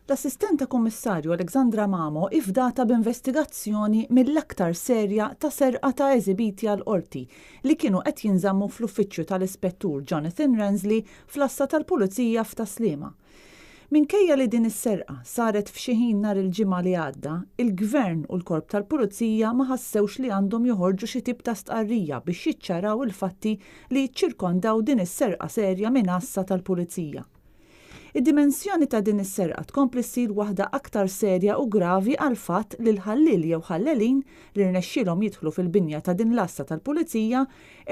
L-Assistenta Kummissarju Alexandra Mamo hi fdata b'investigazzjoni mill-aktar serja ta' serqa ta' eżibiti għall-Qorti li kienu qed jinżammu fl-uffiċċju tal-Ispettur Jonathan Ransley fl-Għassa tal-Pulizija f'Tas-Sliema. Minkejja li din is-serqa saret f'xi ħin nhar il-Ġimgħa li għadda, il-Gvern u l-Korp tal-Pulizija ma ħassewx li għandhom joħorġu xi tip ta' stqarrija biex jiċċaraw il-fatti li jiċċirkondaw din is-serqa serja minn għassa tal-Pulizija. Id-dimensjoni ta' din is-serqa tkompli ssir waħda aktar serja u gravi għall-fatt li l-ħalliel jew ħallelin li rnexxielhom jidħlu fil-binja ta' din l-għassa tal-Pulizija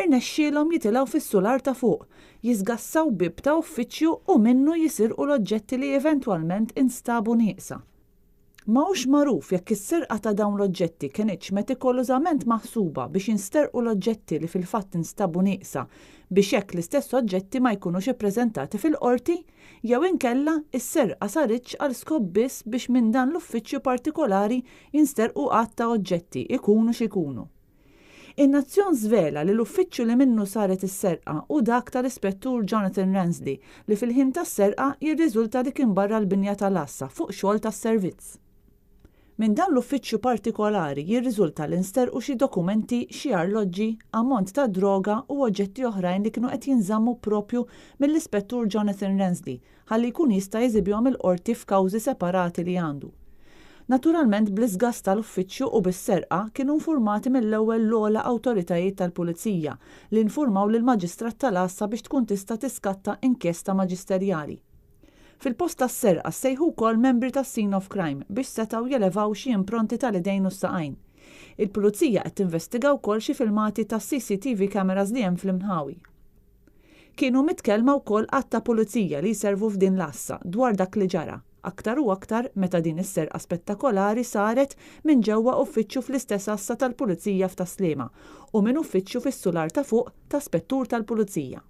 rnexxielhom jitilgħu fis-sular ta' fuq, jisgassaw bieb ta' uffiċċju u minnu jisirqu l-oġġetti li eventwalment instabu nieqsa. Ma hux magħruf jekk is-serqa ta' dawn l-oġġetti kenitx metikolużament maħsuba biex jinsterqu l-oġġetti li fil-fatt instabu nieqsa biex hekk l-istess oġġetti ma jkunux ippreżentati fil-Qorti jew inkella s-serqa saritx għal skop biss biex minn dan l-uffiċċju partikolari jinsterqu għadd ta' oġġetti ikunu x'ikunu. In-Nazzjon żvela li l-uffiċċju li minnu saret is-serqa hu dak tal-Ispettur Jonathan Ransley li fil-ħin tas-serqa jirriżulta li kien barra l-binja tal-għassa fuq xogħol tas-servizz. Minn dan l-uffiċċju partikolari jirriżulta li nsterqu xi dokumenti, xi arloġġi, ammont ta' droga u oġġetti oħrajn li kienu qed jinżammu proprju mill-Ispettur Jonathan Ransley ħalli jkun jista' jeżibihom il-Qorti f'kawżi separati li għandu. Naturalment bl-isgass tal-uffiċċju u bis-serqa kienu nfurmati mill-ewwel l-ogħla awtoritajiet tal-Pulizija li nfurmaw lill-Maġistrat tal-Għassa biex tkun tista' tiskatta inkjesta maġisterjali. Fil-post tas-serqa ssejħu wkoll membri tas-scene of crime biex setgħu jelevaw xi impronti tal-idejn u s-saqajn. Il-Pulizija qed tinvestiga wkoll xi filmati tas-CCTV cameras li hemm fl-imnħawi. Kienu mitkellma wkoll għadd ta' pulizija li jservu f'din l-għassa dwar dak li ġara, aktar u aktar meta din is-serqa spettakolari saret minn ġewwa uffiċċju fl-istess għassa tal-Pulizija f'Tas-Sliema u minn uffiċċju fis-sular ta' fuq ta' Spettur tal-Pulizija.